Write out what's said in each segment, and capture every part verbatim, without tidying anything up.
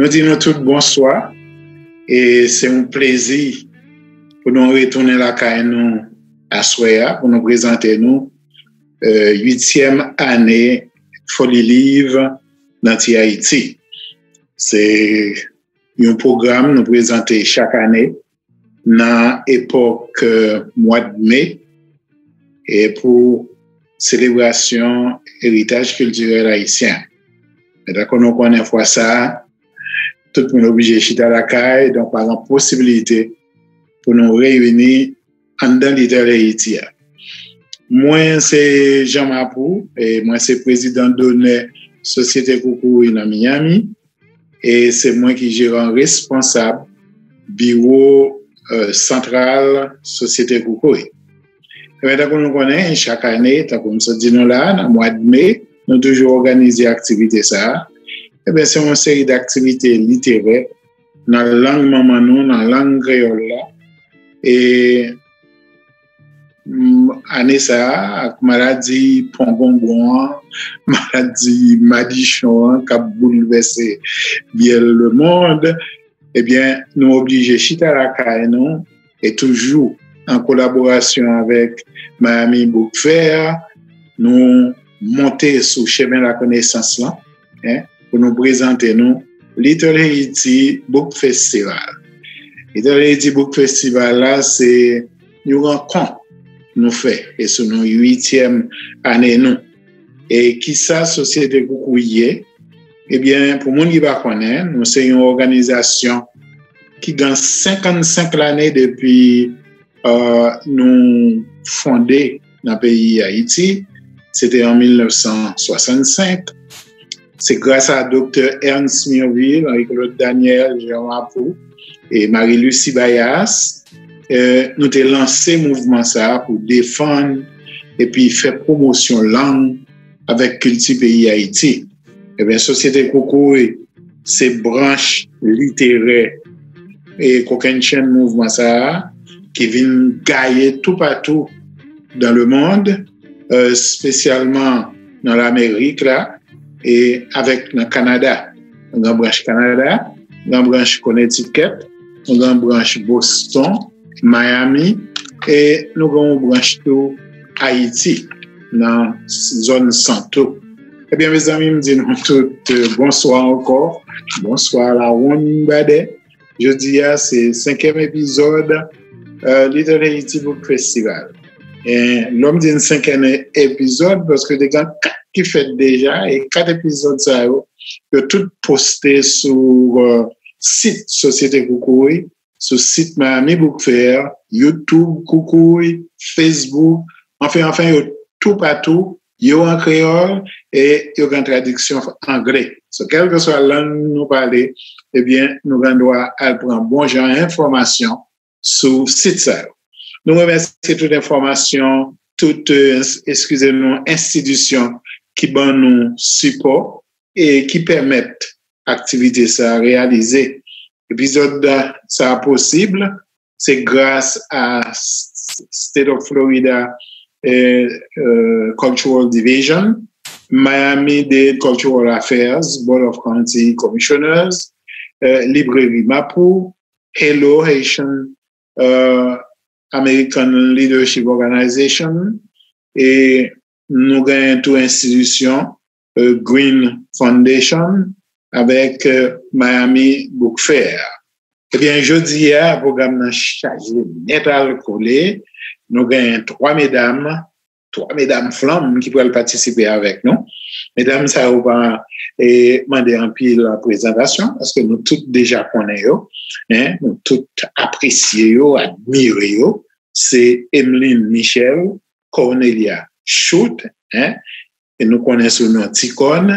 Nou di nou tout bonswa. E se yon plezi pou nou retounen lakay nou aswè a, pou nou prezante nou uityèm ane Foli Liv nan Ti Ayiti. Se yon pwogram nou prezante chak ane nan epòk mwa d me e pou selebrasyon eritaj kiltirèl ayisyen. Men tankou nou konnen, fwa sa a, tout moun oblije chita lakay, donk pa gen posibilite pou nou reyini anndan Little Haiti a. Mwen se Jean Mapou, e mwen se prezidan donè Sosyete Koukouy nan Miami, e se mwen ki jeran responsab biwo santral Sosyete Koukouy. Ebyen, tankou nou konnen, chak ane, tankou m sot di nou la, nan mwa d me, nou toujou òganize aktivite sa a. Ebyen, se yon seri d aktivite literè nan lang manman nou, nan lang kreyòl la. E ane sa a, ak maladi pongongon an, maladi madichon an k ap boulvèse byèl lemonn, ebyen, nou oblije chita lakay nou e toujou an kolaborasyon avèk Miami Book Fair, nou monte sou chemen lakonesans lan, en, pou nou prezante nou Little Haiti Book Festival. Little Haiti Book Festival la, se yon rankont nou fè, e sou nou uityèm ane nou. E kisa Sosyete Koukouy ye? Ebyen, pou moun ki pa konnen, nou se yon òganizasyon ki gen senkannsenk lane depi nou fonde nan peyi Ayiti. Se te an mil nèf san swasannsenk. Se gras a Doktè Ernst Mirville, Henri Claude Daniel, Jean Mapou e Marie Lucie Bayas, nou te lanse mouvman sa a pou defann epi fè pwomosyon lang avèk kilti peyi Ayiti. Ebyen, Sosyete Koukouy se branch literè e kokennchenn mouvman sa a ki vin gaye toupatou dans le monde, espesyalman nan Lamerik la e avèk nan Kanada. Nou gen branch Kanada, nou gen branch Connecticut, nou gen branch Boston, Miami, e nou gen yon branch tou Ayiti, nan zòn Santo. Ebyen, mezanmi, m di nou tout bonswa ankò. Bonswa Lawonn Badè. Jodi a, se senkyèm epizòd Little Haiti Book Festival. E lè m di n senkyèm epizòd, paske te gen kat ki fèt deja, e kat epizòd sa yo, yo tout poste sou sit Sosyete Koukouy, sou sit Miami Book Fair, YouTube Koukouy, Facebook, anfen, anfen, yo toupatou, yo an kreyòl e yo gen tradiksyon angle. So, kèlkeswa lang nou pale, ebyen, nou gen dwa al pran bon jan enfòmasyon sou sit sa yo. Nou remèsye tout enfòmasyon, tout, eskize nou, enstitisyon ki ban nou sipò e ki pèmèt aktivite sa a reyalize. Epizòd sa a posib, se gras a State of Florida Cultural Division, Miami-Dade Cultural Affairs, Board of County Commissioners, Libreri Mapou, Hello Haitian American Leadership Organization, e nou genyen tou enstitisyon Green Foundation avèk Miami Book Fair. Ebyen, jodi a, pwogram nan chaje nèt al kole. Nou genyen twa medam, twa medam flanm ki pral patisipe avèk nou. Medam sa yo pa mande anpil prezantasyon, paske nou tout deja konnen yo, en, nou tout apresye yo, admire yo. Se Emeline Michel, Cornelia Choute, en, e nou konnen sou non Ti Kòn.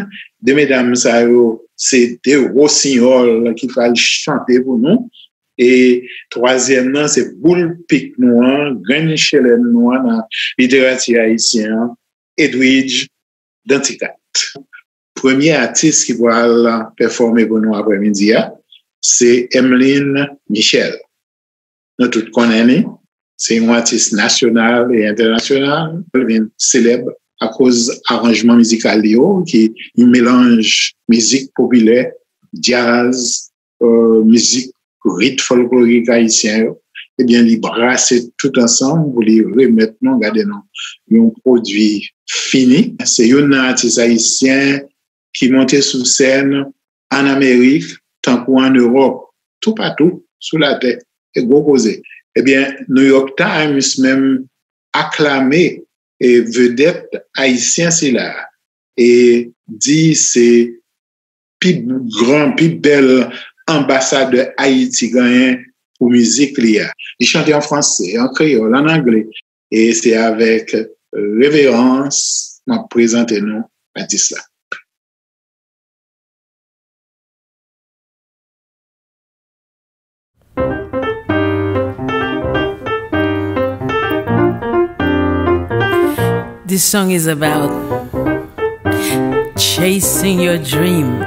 De medam sa yo, se de wosinyòl ki pral chante pou nou. E twazyèm nan, se boul pik nou an, grenn chelèn nou an nan literati ayisyen an, Edwidge Danticat. Premye atis ki pral pèfòme pou nou aprèmidi a, se Emeline Michel. Nou tout konnen li. Se yon atis nasyonal e entènasyonal. Li vin selèb akoz aranjman mizikal li yo, ki yon melanj mizik popilè djaz, eh, mizik, rit fòlklorik ayisyen yo, ebyen, li brase tout ansanm pou li remèt nou, gade non, yon pwodui fini. Se youn nan atis ayisyen ki monte sou sèn ann Amerik, tankou ann Ewòp, toupatou sou latè. E gwo koze. Ebyen, New York Times menm aklame, e, vedèt ayisyen sila e di se pi gran, pi bèl anbasadè Ayiti genyen pou mizik li a. Li chante an franse, an kreyòl, an angle, e se avèk reverans m ap prezante nou atis la. This song is about chasing your dream.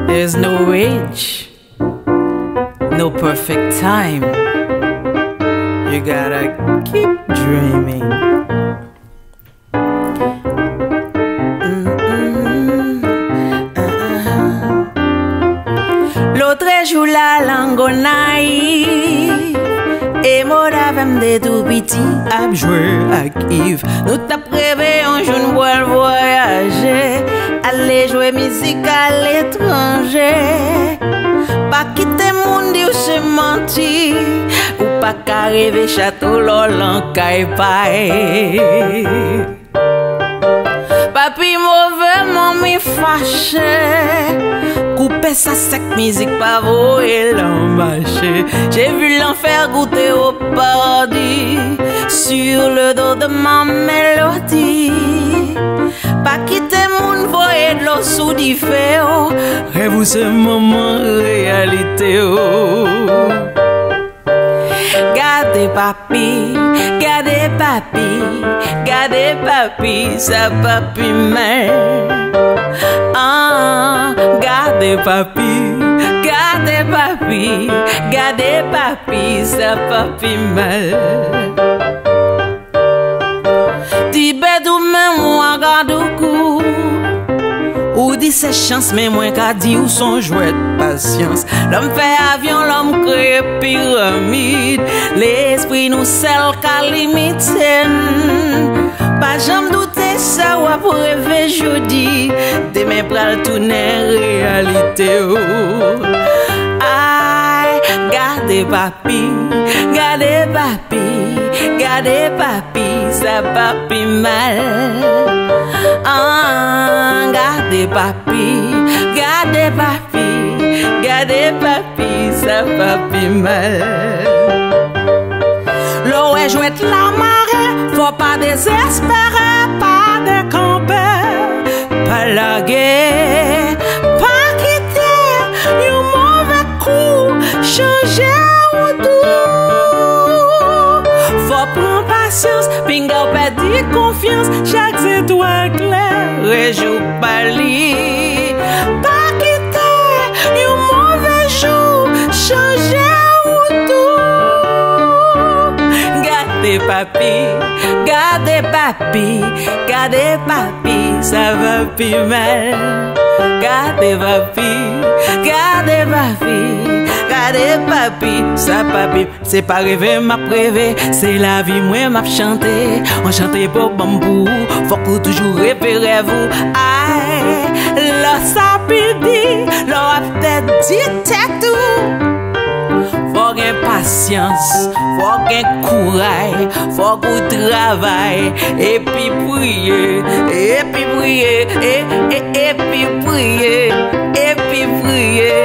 There's no age, no perfect time. You gotta keep dreaming. Lotrejou la Langonayv, Emod avè m te tou piti ap jwe ak Iv. Nou t ap reve yon jou n pral vwayaje, ale jwe mizik aletranje. Pa kite moun di w se manti, ou pa ka reve chato lò lan kay pa e. Papi move, manmi fache. Koupe sa sèk, mizik pa voye l an mache. J'ai vu l'enfer goûter au paradis sur le dos de ma mélodie. Pa kite moun voye dlo sou dife w. Rèv ou se manman reyalite w. Gade papi, gade papi, gade papi, sa pa pi mal. Ah, gade papi, gade papi, gade papi, sa pa pi mal. Tibèt ou menm ou Wagadougou. Ou di se chans, men mwen ka di ou se yon jwèt pasyans. Lòm fè avyon, lòm kreye piramid. Lespri nou sèl ka limite n. Pa janm doute sa w ap reve jodi. Demen pral tounen reyalite w. Ay, gade pa papi, gade papi, gade papi, sa pa pi mal. Ah, gade papi, gade papi, gade papi, sa pa pi mal. Lè w wè jwèt la mare, fò pa dezespere, pa dekanpe. Pa lage, pa kite yon move kou chanje wout ou. Fò pran pasyans, pinga w pèdi konfyans, chak zetwal klere jou pa li. Pa kite yon move jou chanje wout ou. Gade papi, gade papi, gade papi, sa va pi mal. Gade papi, gade papi, gade papi, sa pa pi. Se pa reve m ap reve, se lavi mwen m ap chante. Mwen chante pou ban m pou ou, fòk ou toujou reve rèv ou. Ay, lè sa pi di, lè w ap pèdi tèt ou. Fò gen pasyans, fò gen kouray, fòk ou travay, epi priye, epi priye, e, e, epi priye, epi priye,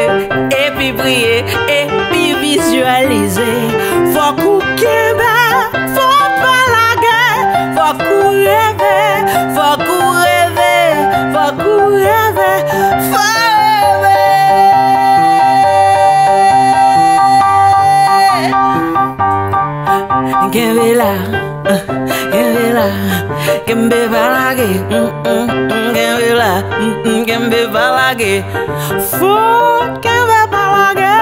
epi priye, epi vizyalize. Fòk ou kenbe, fò w pa lage, fòk ou reve, fòk ou reve, fòk ou reve, fò w reve. Kenbe la, kenbe la, kenbe pa lage, mm, mm, mm, kenbe la, mm, mm, kenbe pa lage. Fò kenbe pa lage,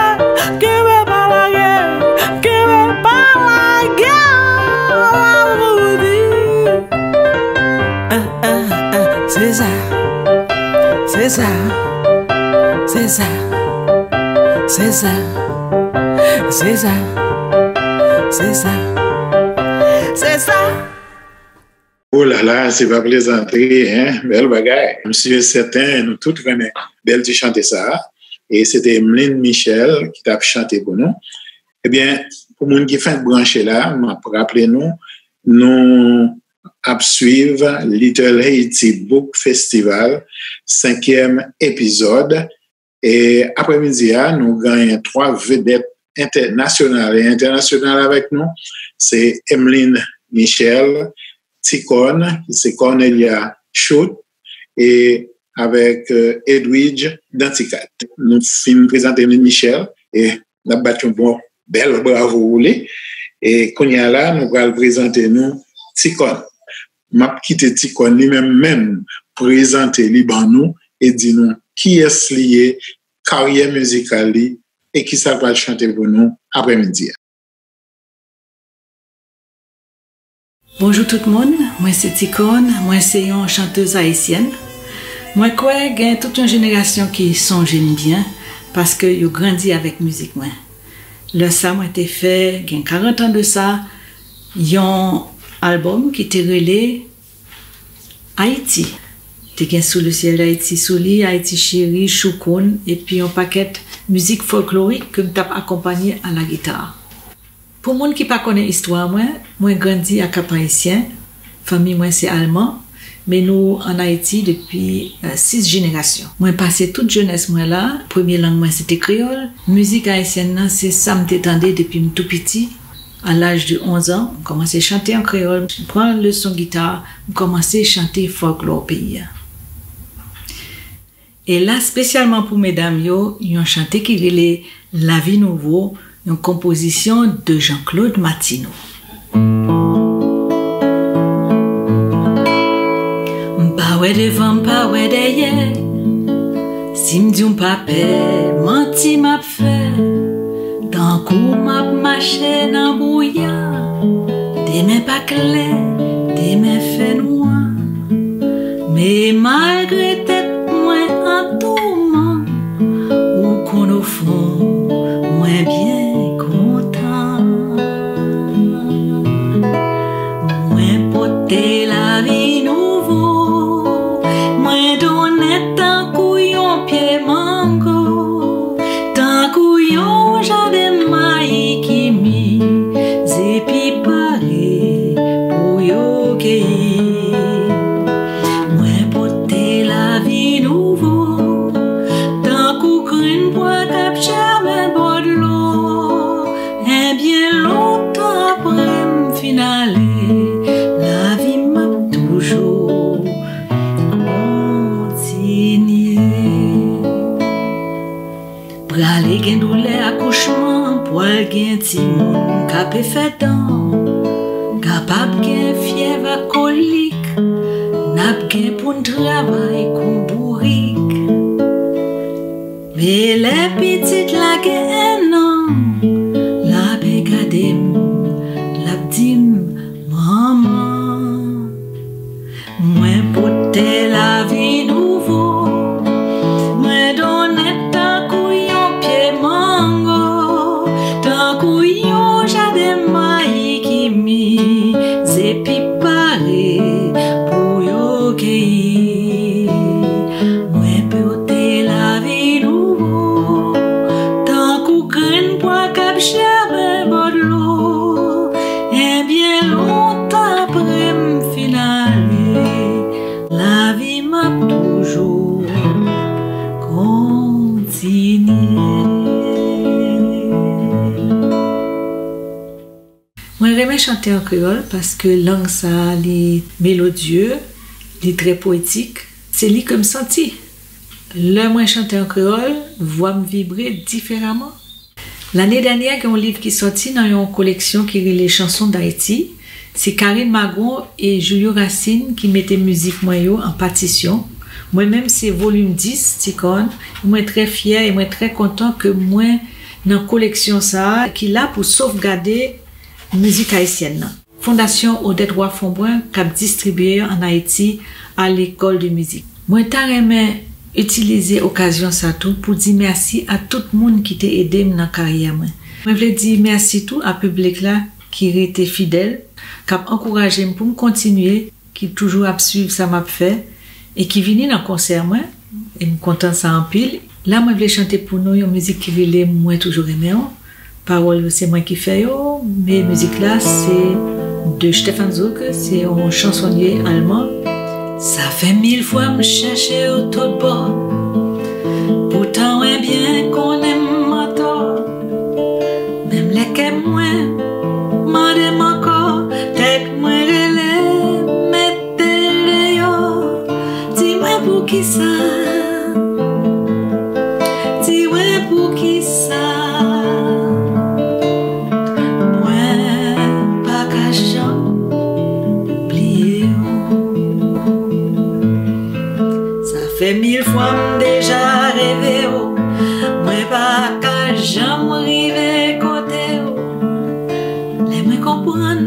kenbe pa lage, kenbe pa lage, w ap mouri. Ah, ah, ah, se sa, se sa. Se sa, se sa, se sa, se sa, se sa. O la la, se pa plezantri, en, bèl bagay. M si e sèten, nou tout renmen bèl ti chante sa a. E se te Emeline Michel ki t ap chante pou nou. Ebyen, pou moun ki fenk branche la, m ap raple nou, nou ap swiv Little Haiti Book Festival, senkyèm epizòd. E aprèmidi a, nou genyen twa vedèt entènasyonal e entènasyonal avèk nou. Se Emeline Michel, Ti Kòn, se Cornelia Choute, e avèk, eh, Edwidge Danticat. Nou fin prezante Emeline Michel, e n ap bat yon bon bèl bravo pou li. E kounye a la, nou pral prezante nou Ti Kòn. M ap kite Ti Kòn li menm menm prezante li ban nou e di nou kiyès li ye, karyè mizikal li, e kisa l pral chante pou nou aprèmidi a. Bonjou tout moun, mwen se Ti Kòn, mwen se yon chantèz ayisyèn. Mwen kwè gen tout yon jenerasyon ki sonje m byen, paske yo grandi avèk mizik mwen. Lè sa mwen te fè, gen karant an de sa, yon albòm ki te rele Ayiti. Te gen Sous le ciel d'Haïti sou li, Ayiti Cheri, Choukoun, epi yon pakèt mizik fòlklorik ke m t ap akonpanye a la gita. Pou moun ki pa konnen istwa mwen, mwen grandi ak Kap Ayisyen. Fanmi mwen se Alman, men nou ann Ayiti depi, eh, sis jenerasyon. Mwen pase tout jenès mwen la. Premye lang mwen se te kreyòl. Mizik ayisyèn nan se sa m te tande depi m tou piti. A laj de onz an, m kòmanse chante an kreyòl. M pran leson gita, m kòmanse chante fòlklò peyi a. E la, espesyalman pou medam yo, yon chante ki rele Lavi Nouvo, yon konpozisyon de Jean-Claude Martineau. M pa wè devan, m pa wè dèyè. Si m di w m pa pè, manti m ap fè. Tankou m ap mache nan bwouya, demen pa klè, demen fè nwa. Men malgre tèt mwen an touman, ou konn ofon, mwen byen kontan. Mwen pote lavi nouvo, mwen donnen tankou yon pye mango, tankou yon jaden mayi ki mize epi pare pou yo keyi. Mwen pote lavi nouvo, tankou grenn pwa k ap jèmen bò dlo. Ebyen, lontan apre m fin ale, lavi m ap toujou kontinye. Prale gen doulè akouchman, pwal gen timoun k ape fè dan, kapab gen fyèv ak kolik, n ap gen pou n travay kou bourik. Men lè pitit la gen enn an, l ape gade m, l ap di m, manman. Mwen pote lavi nouvo, mwen donnen tankou yon pye mango, tankou yon jaden mayi ki mize epi pare pou yo keyi. Mwen pote lavi nouvo, tankou grenn pwa k ap jèmen bò dlo. Ebyen, lontan apre m fin ale, lavi m ap toujou kontinye. Mwen renmen chante an kreyòl paske lang sa a, li melodye, li trè powetik. Se li ke m santi. Lè mwen chante an kreyòl, vwa m vibre diferaman. Lane dènyè, gen yon liv ki sòti nan yon koleksyon ki rele Chansons d'Haïti. Se Karine Magron e Julio Racine ki mete mizik mwen yo an patisyon. Mwen menm, se volim dis, Ti Kòn. Mwen trè fyè e mwen trè kontan ke mwen nan koleksyon sa a ki la pou sovgade mizik ayisyèn nan. Fondasyon Odette Roy Fombrun k ap distribye ann Ayiti a L'École de Musique. Mwen ta renmen itilize okazyon sa tou pou di mèsi a tout moun ki te ede m nan karyè mwen. Mwen vle di mèsi tou a piblik la ki rete fidèl, k ap ankouraje m pou m kontinye, ki toujou ap swiv sa m ap fè e ki vini nan konsè mwen, e m kontan sa anpil. La, mwen vle chante pou nou yon mizik ki rele Mwen toujou renmen w. Pawòl yo, se mwen ki fè yo, men mizik la, se de Stefan Zook, se yon chansonye alman. Sa fè mil fwa m chèche w tout bò, poutan w byen konnen m antò. Menm lè kè mwen mande m ankò, tèt mwen rele, mete l deyò. Di mwen poukisa, di mwen poukisa mwen pa ka janm bliye w. Sa fè mil fwa m deja reve w, mwen pa ka janm rive kote w. Lè mwen konprann,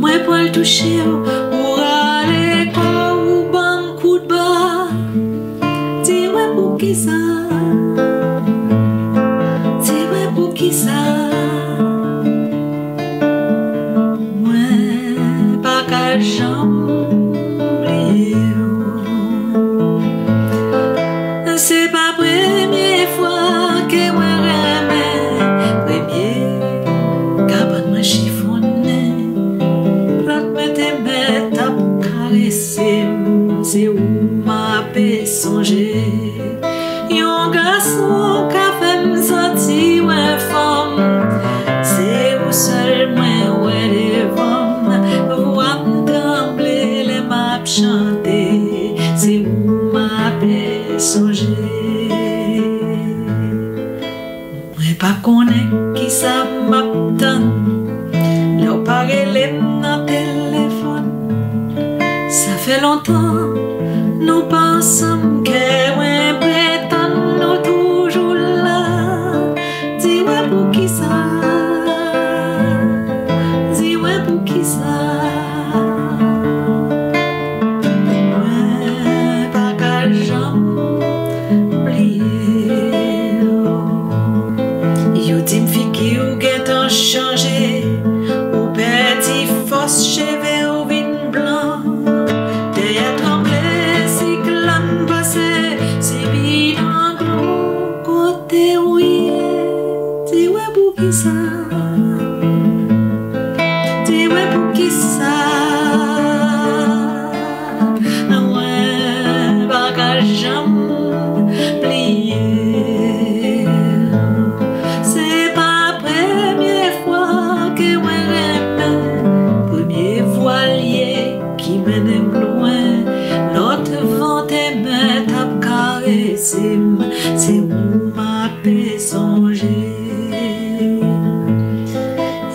mwen pral touche w, ou rale kò w, ou ban m kout ba. Di mwen poukisa, di mwen poukisa mwen pa ka janm bliye w. Se pa premye fwa ke mwen renmen, premye kabann mwen chifonnen, lòt mwen te mèt ap karese m, se ou m ape sonje. Yon gason ka fè m santi mwen fanm, se ou sèl mwen wè devan m, vwa m tranble lè m ap chante, se ou m ape sonje. Mwen pa konnen kisa m ap tann lè w pa rele m nan telefòn. Sa fè lontan nou pa ansanm, kè mwen pretann nou toujou la. Di mwen poukisa, di mwen poukisa mwen pa ka janm bliye w. Yo di m figi w gentan chanje, ou pèdi fòs, cheve w vin blan. Tè a tranble, siklòn pase, sibi nan glou, kote w ye? Di mwen poukisa, di mwen poukisa mwen pa ka janm bliye w. Se pa premye fwa ke mwen renmen, premye vwa l ye ki mennen m lwen. Lòt van te mèt ap karese m, se ou m ape sonje.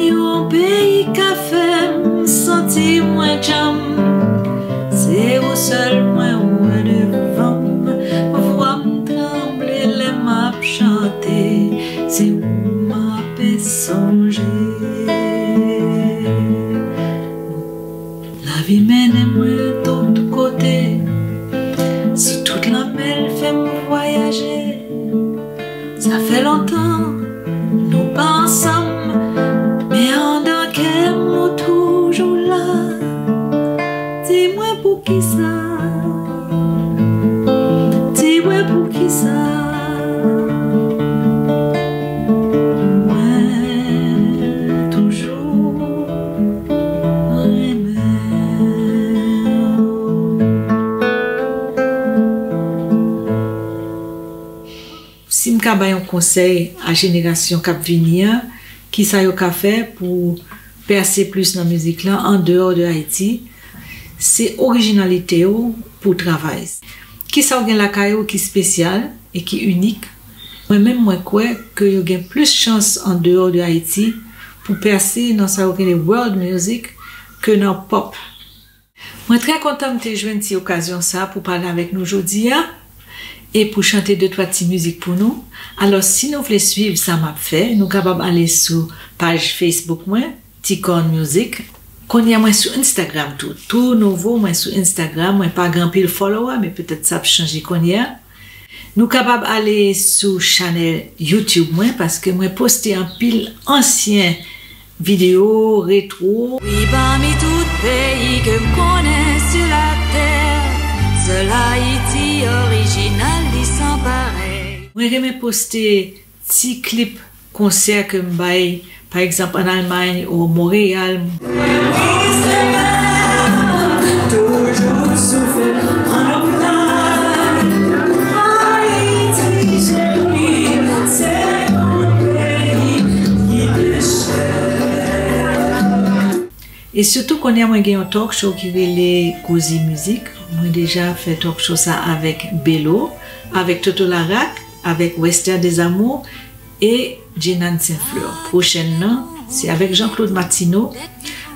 Yon peyi ka fè m santi mwen djanm, se ou sèl mwen wè devan m, vwa m tranble lè m ap chante, se ou m ape sonje. Lavi mennen mwen tout kote, sou tout lanmè l fè m vwayaje. Sa fè lontan nou pa ansanm, men anndan kè m ou toujou la. Di mwen poukisa, di mwen poukisa mwen toujou renmen w. Si m ka bay yon konsèy a jenerasyon k ap vini an, kisa yo ka fè pou pèse plis nan mizik lan andeyò de Ayiti, se orijinalite w pou w travay. Kisa w gen lakay ou ki espesyal e ki inik? Mwen menm, mwen kwè ke yo gen plis chans andeyò de Ayiti pou pèse nan sa yo rele world music ke nan pop. Mwen trè kontan m te jwenn ti okazyon sa pou pale avèk nou jodi a e pou chante de twa ti mizik pou nou. Alò, si nou vle swiv sa m ap fè, nou kapab ale sou paj Facebook mwen, Ti Kòn Music. Kounye a, mwen sou Instagram tou. Tou nouvo, mwen sou Instagram. Mwen pa gen anpil follower, men petèt sa ap chanje kounye a. Nou kapab ale sou chanèl YouTube mwen, paske mwen poste anpil ansyen videyo retwo. Wi, pami tout peyi ke m konnen sou latè, sèl Ayiti orijinal li san parèy. Mwen renmen poste ti klip konsè ke m bay, pa egzanp, ann Almay ou Monreyal. E sitou kounye a mwen gen yon talk show ki rele Koze Mizik. Mwen deja fè talk show sa avèk Belo, avèk Toto Laraque, avèk Wester Desamours e Jenan Saint Fleur. Pwochèn nan, se avèk Jean Claude Martineau.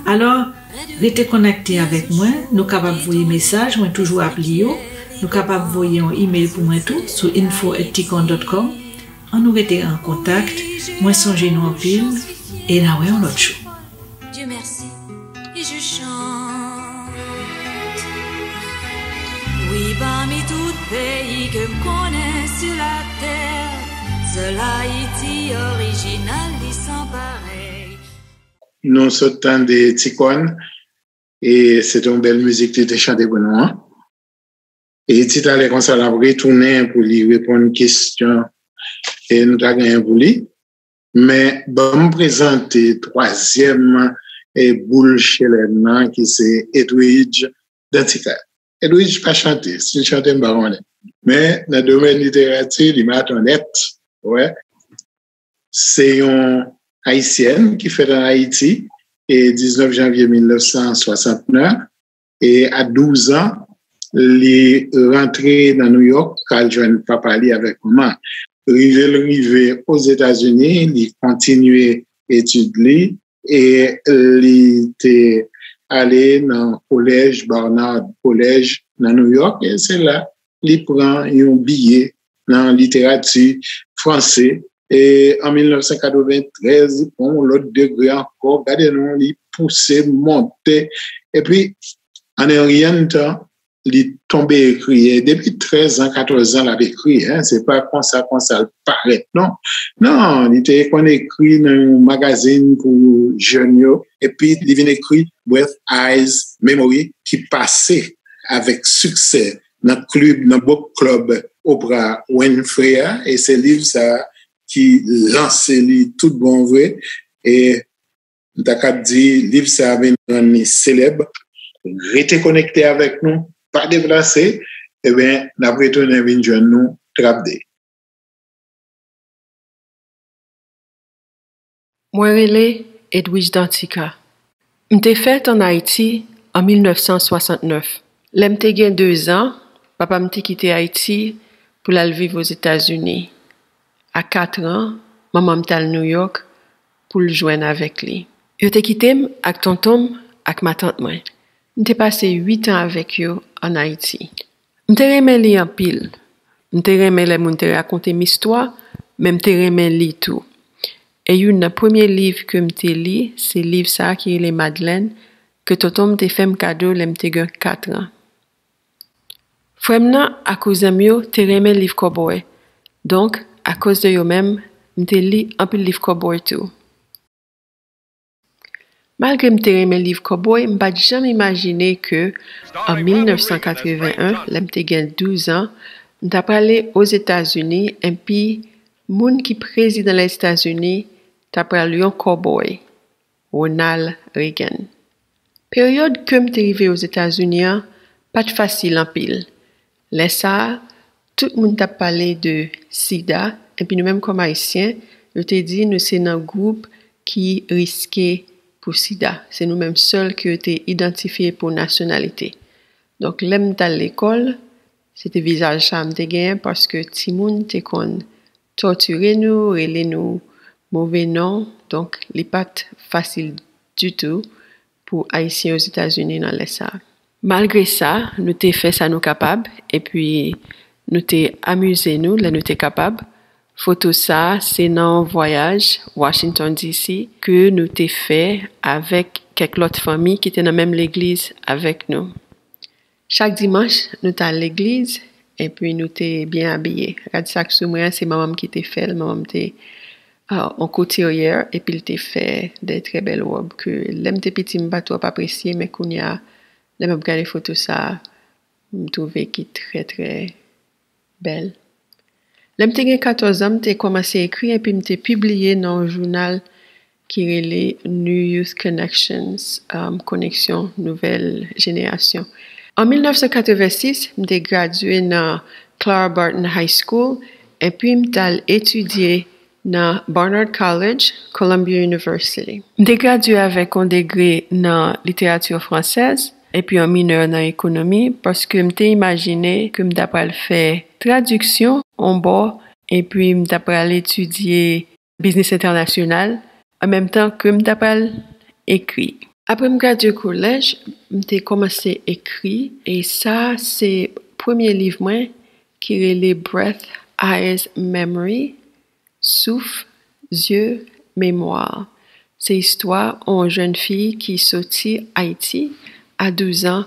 Alò, rete konekte avèk mwen. Nou kapab voye mesaj, mwen toujou ap li yo. Nou kapab voye yon email pou mwen tou sou info at ticon dot com. Ann nou rete an kontak. Mwen sonje nou anpil e n a wè yon lòt jou. Dieu merci, et je chante. Wi, pami tout peyi ke m konnen sou latè, sèl Ayiti orijinal li san parèy. Nou sot tande Ticon, e se te yon bèl mizik li te chante pou nou an. E ti talè konsa l ap retounen pou li reponn kesyon e nou ta genyen pou li. Men ban m prezante twazyèm e boul chelèn nan ki se Edwidge Danticat. Edwidge pa chante, si l chante m pa konnen. Men nan domèn literati, li maton nèt, wè. Se yon Ayisyèn ki fèt an Ayiti e diznèf janvye mil nèf san swasantnèf. E a douz an, li rantre nan New York, al jwenn papa li avèk manman. Rive l rive Ozetazini, li kontinye etid li e li te ale nan kolèj Barnard College nan New York, e se la li pran yon biye nan literati franse. E an mil nèf san katreventrèz, li pran yon lòt degre ankò. Gade non, li pouse, monte. Epi, an en ryen de tan, li tonbe ekri. E depi trèz an, katòz an, l ap ekri, en. Se pa konsa, konsa l parèt, non. Non, li te konn ekri nan yon magazin pou jèn yo. Epi, li vin ekri Breath, Eyes, Memory, ki pase avèk siksè nan klib, nan book club Oprah Winfrey a, e se liv sa a ki lanse li tout bon vre. E m ta kab di, liv sa a vin rann li selèb. Rete konekte avèk nou, pa deplase, ebyen, n ap retounen vin jwenn nou trapde. Mwen rele Edwidge Danticat. M te fèt ann Ayiti an mil nèf san swasantnèf. Lè m te gen dezan, papa m te kite Ayiti pou l al viv Ozetazini. A katran, manman m t al Nouyòk pou l jwenn avèk li. Yo te kite m ak tonton m ak matant mwen. M te pase uit an avèk yo ann Ayiti. M te renmen li anpil. M te renmen lè moun te rakonte m istwa, men m te renmen li tou. E youn nan premye liv ke m te li, se liv sa a ki rele Madeleine, ke tonton m te fè m kado lè m te gen katran. Frè m nan ak kouzen m yo te renmen liv kòbòy. Donk, akoz de yo menm, m te li anpil liv kòbòy tou. Malgre m te renmen liv kòbòy, m pa t janm imajine ke, an mil nèf san katreven en, lè m te gen douz an, m ta prale Ozetazini, enpi moun ki prezidan Lèzetazini ta pral yon kòbòy, Ronald Reagan. Peryòd ke m te rive Ozetazini an pa t fasil anpil. Lè sa a, tout moun t ap pale de sida, enpi nou menm kòm Ayisyen, yo te di nou se nan gwoup ki riske pou sida. Se nou menm sèl ke yo te idantifye pou nasyonalite. Donk, lè m t al lekòl, se te vizaj sa a m te genyen, paske timoun te konn tòtire nou, rele nou move non. Donk, li pa t fasil ditou pou Ayisyen Ozetazini nan lè sa a. Malgre sa, nou te fè sa nou kapab, epi nou te amize nou lè nou te kapab. Foto sa a, se nan yon vwayaj Washington D C ke nou te fè avèk kèk lòt fanmi ki te nan menm legliz avèk nou. Chak dimanch, nou t al legliz, Epi nou te byen abiye. Rad sa k sou mwen an, se manman m ki te fè l. Manman m te uh, on couturière, epi l te fè de trè bèl wòb ke lè m te piti m pa twòp apresye, men kounye a, lè m ap gade foto sa, m twouve ki trè, trè bèl. Lè m te gen katòz an, m te kòmanse ekri epi m te pibliye nan yon jounal ki rele New Youth Connections, um, Koneksyon Nouvèl Jenerasyon. An mil nèf san katrevensis, m te gradye nan Clara Barton High School, epi m t al etidye nan Barnard College, Columbia University. M te gradye avèk yon degre nan literati fransèz, epi yon minè nan ekonomi, paske m te imajine ke m ta pral fè tradiksyon yon bò, epi m ta pral etidye biznis entènasyonal, an menm tan ke m ta pral ekri. Apre m gradye kolèj, m te kòmanse ekri, e sa se premye liv mwen ki rele Breath, Eyes, Memory, Souf, Zye, Memwa. Se istwa yon jèn fi ki soti Ayiti a douz an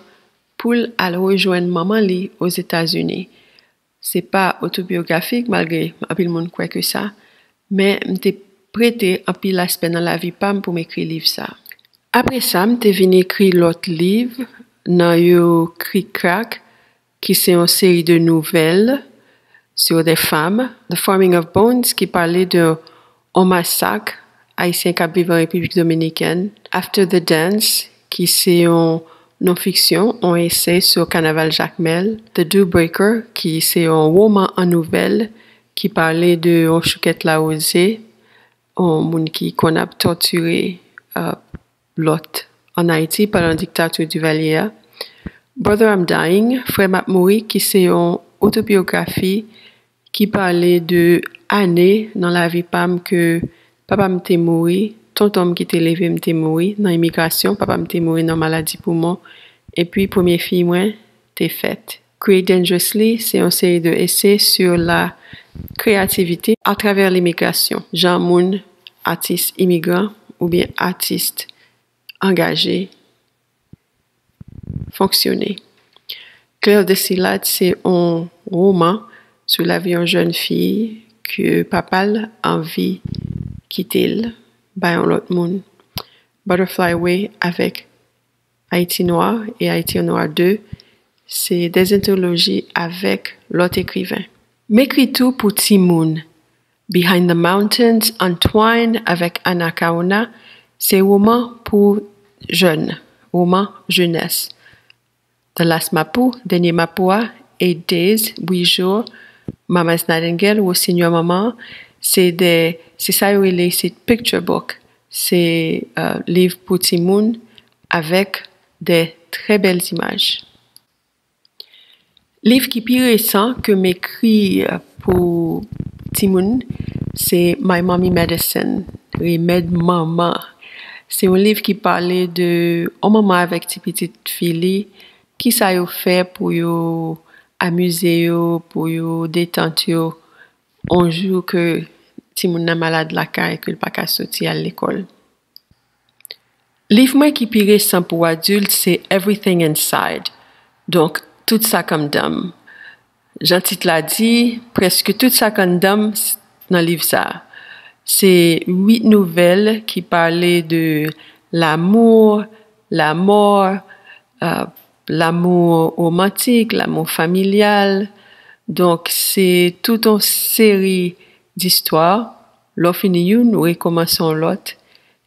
pou l al rejwenn manman li Ozetazini. Se pa otobyografik, malgre anpil moun kwè ke sa, men m te prete anpil aspè nan lavi pa m pou m ekri liv sa. Apre sa, m te vin ekri lòt liv nan yo Krik Krak, ki se yon seri de nouvèl sur des femmes, The Forming of Bones, ki pale de yon masak ayisyen k ap viv an Repiblik Dominikèn, After the Dance, ki se yon non-fiksyon, yon esè sou kanaval Jakmèl, The Dew Breaker, ki se yon woman an nouvèl ki pale de yon choukèt lawouze, yon moun ki konn ap tòtire uh, lòt an Ayiti pandan diktati Divalye a. Brother I'm Dying, Frè M ap Mouri, ki se yon otobyografi ki pale de ane nan lavi pa m ke papa m te mouri, tonton m ki te leve m te mouri nan imigrasyon, papa m te mouri nan maladi poumon, epi premye fi mwen te fèt. Create Dangerously, se yon seri de esè sur la créativité à travers l'immigration, jan moun, atis imigran oubyen atis angaje, fonksyone. Claire Desilat se yon woman sou lavi yon jèn fi ke papa l anvi kite l bay yon lòt moun. Butterfly Way avèk Haiti Noir e Haiti Noir deux, se de antoloji avèk lòt ekriven. M ekri tou pou timoun. Behind the Mountains, Untwined avèk Anna Kaona, se woman pou jèn, woman jenès. The Last Mapou, Dènye Mapou a, Eight Days, Uit Jou, Mama's Nightingale, Wosinyo Manman, se de, se sa yo rele isit picture book. Se uh, liv pou timoun avèk de trè bèl imaj. Liv ki pi resan ke m ekri uh, pou timoun, se My Mommy Medicine, Remèd Manman. Se yon liv ki pale de yon manman avèk ti pitit fi li, kisa yo fè pou yo amize yo, pou yo detant yo, yon jou ke timoun nan malad lakay, ke l pa ka soti al lekòl. Liv mwen ki pi resan pou adilt se Everything Inside. Donk, tout sa k anndan m. Jan tit la di, prèske tout sa k anndan m nan liv sa a. Se uit nouvèl ki pale de lamou, lamò, uh, lamou womantik, lamou familyal. Donk, se tout yon seri distwa. Lè w fini youn, ou rekòmanse yon lòt.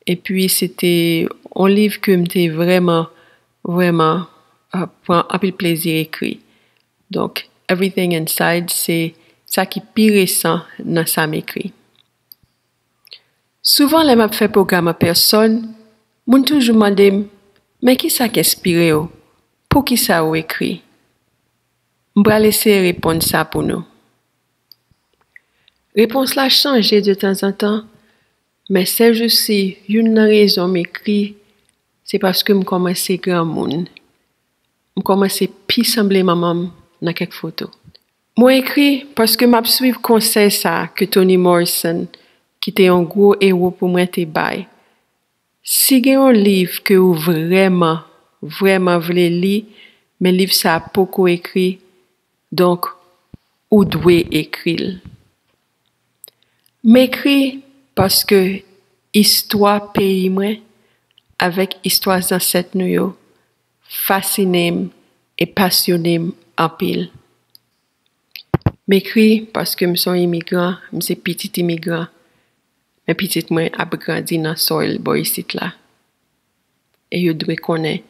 Epi, se te yon liv ke m te vrèman, vrèman uh, pran anpil plezi ekri. Donk, Everything Inside, se sa ki pi resan nan sa m ekri. Souvan, lè m ap fè pwogram an pèsòn, moun toujou mande m, men kisa k enspire w? Poukisa ou ekri? M pral eseye reponn sa pou nou. Repons la chanje de tanzantan, men sèjousi, youn nan rezon m ekri, se paske m kòmanse granmoun. M kòmanse pi sanble manman m nan kèk foto. Mwen ekri paske m ap swiv konsèy sa a ke Toni Morrison, ki te yon gwo ewo pou mwen, te bay. Si gen yon liv ke ou vrèman, vrèman vle li, men liv sa a poko ekri, donk, ou dwe ekri l. M ekri paske istwa peyi mwen avèk istwa zansèt nou yo fasine m e pasyone m anpil. M ekri paske m se yon imigran, m se pitit imigran, men pitit mwen ap grandi nan sòl bò isit la. E yo dwe konnen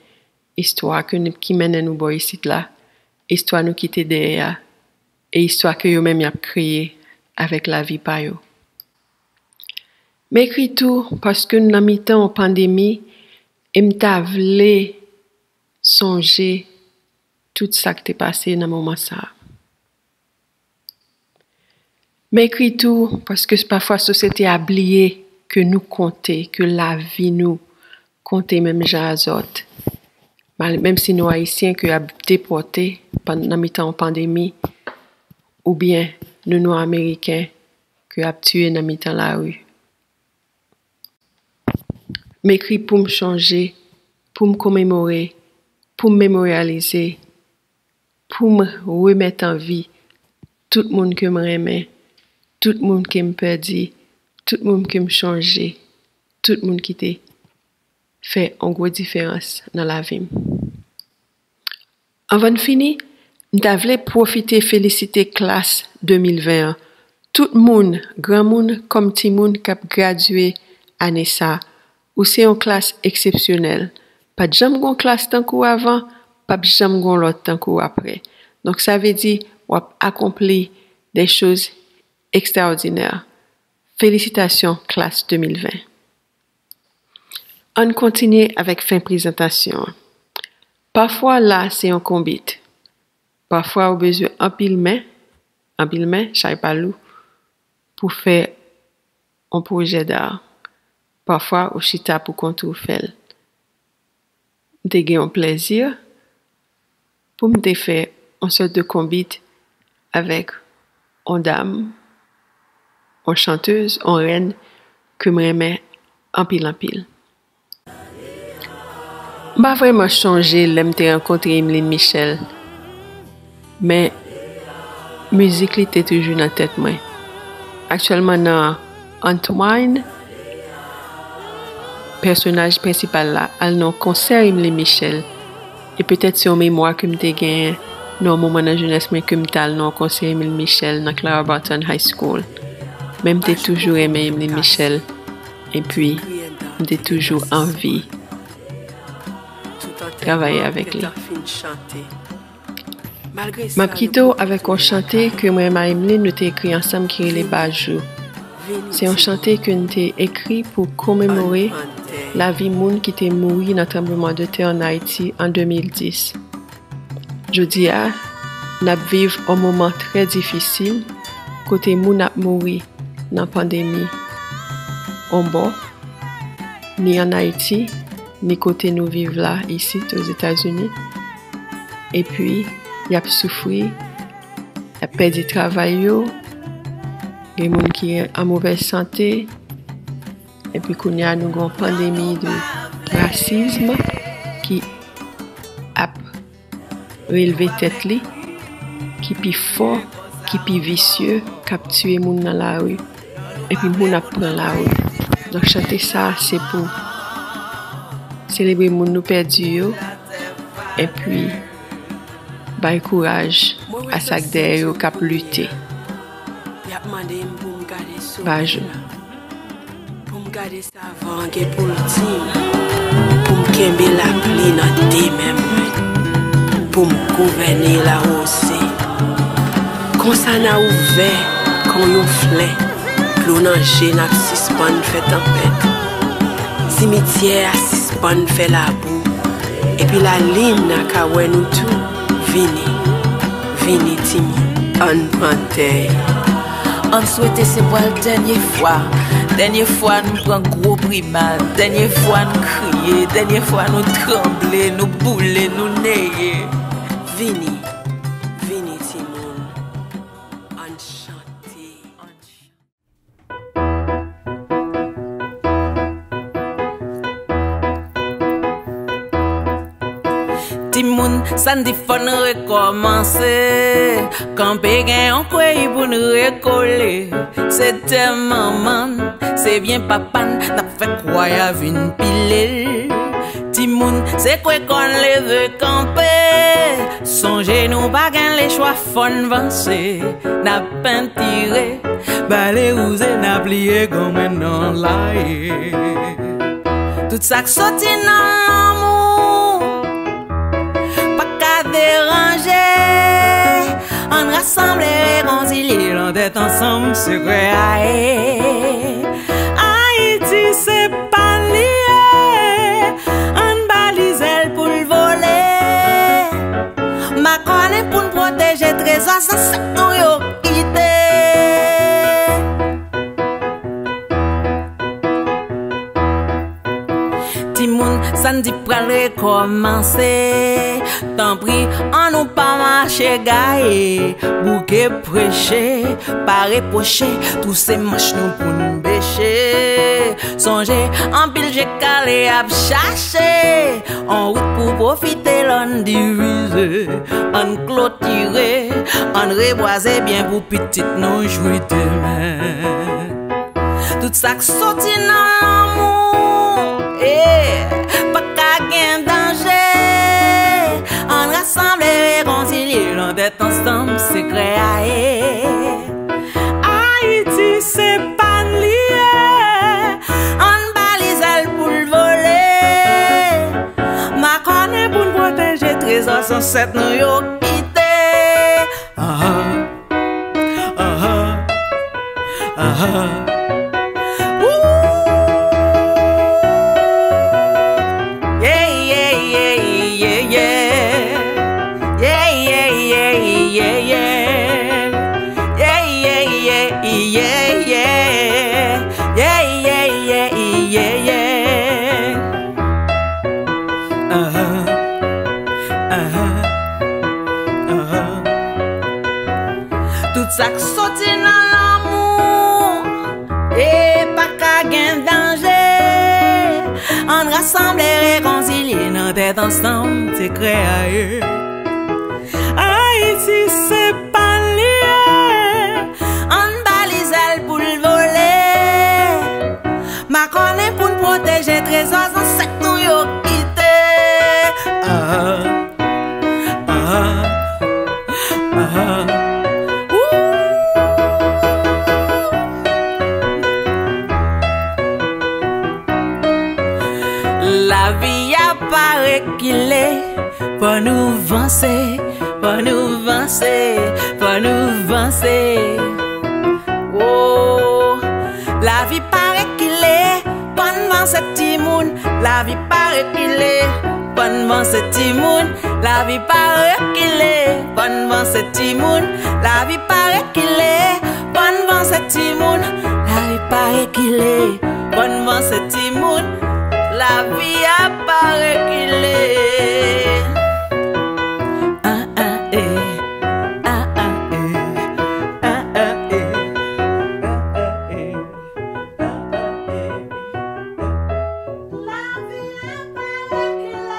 istwa ke nou, ki mennen nou bò isit la, istwa nou kite dèyè a, e istwa ke yo menm y ap kreye avèk lavi pa yo. M ekri tou paske n nan mitan yon pandemi e m ta vle sonje tout sa k te pase nan moman sa a. M ekri tou paske pafwa sosyete a bliye ke nou konte, ke lavi nou konte menm jan a zòt. Mal-, menm si nou Ayisyen ke y ap depòte pann-, nan mitan yon pandemi, oubyen nou Nwa Ameriken ke y ap tiye nan mitan lari. M ekri pou m chonje, pou m komemore, pou m memoryalize, pou m remèt an vi tout moun ke m renmen, tout moun ke m pèdi, tout moun ke m chonje, tout moun ki te fè yon gwo diferans nan lavi m. Anvan n fini, m ta vle pwofite felisite klas de mil ven an. Tout moun, granmoun kòm timoun k ap gradye ane sa, ou se yon klas eksepsyonèl. Pa t janm gon klas tankou avan, p ap janm gon lòt tankou apre. Donk, sa vle di w ap akonpli de choz ekstraòdinè. Felisitasyon, klas de mil ven. Ann kontinye avèk fen prezantasyon an. Pafwa la se yon konbit. Pafwa ou bezwen anpil men, anpil men, chay pa lou, pou fè yon pwojè da. Pafwa ou chita pou kont ou fè l. M te gen yon plèzi pou m te fè yon sòt de konbit avèk yon dam, yon chantèz, yon rèn ke m renmen anpil, anpil. M pa vrèman chonje lè m te rankontre Emeline Michel, men mizik li te toujou nan tèt mwen. Aktyèlman nan Entwine, pèsonaj prensipal la al nan yon konsè Emeline Michel, e petèt se yon memwa ke m te genyen nan yon moman nan jenès mwen ke m t al nan yon konsè Emeline Michel nan Clara Barton High School. Men m te toujou renmen Emeline Michel, epi m te toujou anvi travay avèk li. M ap kite w avèk yon chante ke mwen ak Emeline nou te ekri ansanm ki rele Bajou. Se yon chante ke n te ekri pou komemore lavi moun ki te mouri nan tranblemanntè ann Ayiti an de mil dis. Jodi a, n ap viv yon moman trè difisil kote moun ap mouri nan pandemi. Yon bò, ni ann Ayiti, ni kote nou viv la, isit, Ozetazini. Epi, y ap soufri, y ap pèdi travay yo, gen moun ki an movèz sante, epi kounye a, nou gen yon pandemi de rasism ki ap relve tèt li, ki pi fò, ki pi visye, k ap tiye moun nan lari, epi moun ap pran lari. Donk, chante sa a, se pou selebre moun nou pèdi yo, epi bay kouraj a sa k dèyè yo k ap lite. Y ap mande m pou m gade soleya. Bajou. Pou m gade savan gen pou l di m, pou m kenbe lapli nan de men mwen, pou m gouvène lawose. Konsa n a ouvè kon yon flen, dlo nan je n ap sispann fè tanpèt. Simityè a sispann fè labou, epi lalin nan ka wè nou tou. Vini, vini timoun, ann pran dèy. Ann swete se pral dènye fwa. Dènye fwa nou pran gwo primat. Dènye fwa nou kriye. Dènye fwa nou tranble, nou boule, nou neye. Vini, vini timoun, ann chante. Ti Moun, sa n di fò n rekòmanse. Kanpe gen yon kway pou n rekole. Se tè manman n, se byen papa n, n ap fè kway a vin pile l. Timoun, se kwè kò n leve kanpe. Sonje nou pa gen lechwa, fò n vanse. N ap pentire, bale wouze, n ap liye gòmèn nan laye. Tout sa k soti nan lanmou pa ka deranje. Ann rasanble, rekonsilye, nan tèt ansanm, sekrè a ye. Ayiti se pa n li ye. Ann ba li zèl pou l vole. Makònen pou n pwoteje trezò zansèt nou yo kite. Timoun, sa n di pral rekòmanse. Tanpri, ann nou pa mache gaye. Bouke preche, pa repwoche, touse manch nou pou n beche. Sonje, anpil je kale ap chache on wout pou pwofite lè n divize. Ann klotire, ann rebwaze byen pou pitit nou jwi demen. Tout sa k soti nan lanmou, eh, pa ka gen danje. Ann rasanble, rekonsilye, nan tèt ansanm, sekrè a ye. Ayiti se pa n li ye. Ann ba li zèl pou l vole. Makònen pou n pwoteje trezò zansèt nou yo kite. Aha, aha, aha. Ooh. Yeah, yeah, yeah, yeah, yeah. Yeah, yeah, yeah, yeah, yeah. Yeah, yeah, yeah, yeah, yeah. Yeah, yeah, yeah, yeah, yeah. Aha, aha, aha. Tout sa k soti nan lanmou, e pa ka gen danje. Ann rasanble, rekonsilye, nan tèt ansanm, sekrè a ye. Ayiti se pa n li ye. Ann ba li zèl pou l vole. Makònen pou n pwoteje trezò zansèt nou yo kite. Aha, aha, aha. Ooh. Lavi a pa rekile. Fò nou vanse, fò nou vanse, fò nou vanse. Oh, lavi pa rekile, fò n vanse timoun. Lavi pa rekile, fò n vanse timoun. Lavi pa rekile, fò n vanse timoun. Lavi pa rekile, fò n vanse timoun. Lavi pa rekile, fò n vanse timoun. Lavi a pa rekile. Ah, ah, eh. Ah, ah, eh. Ah, ah, eh. Ah, ah, eh. Ah, ah, eh. Lavi a pa rekile.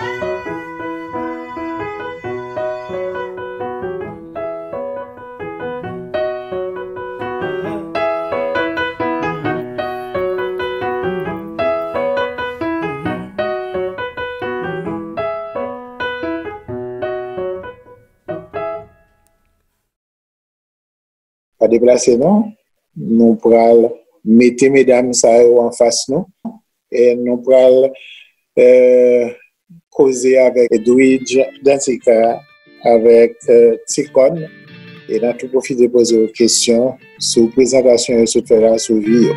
Pa deplase non. Nou pral mete medam sa yo anfas nou. E nou pral, eh, koze avèk Edwidge Dantica, avèk, eh, Ticone. E n a tou pwofite poze yo kesyon sou prezantasyon yo sot fè la sou vi yo.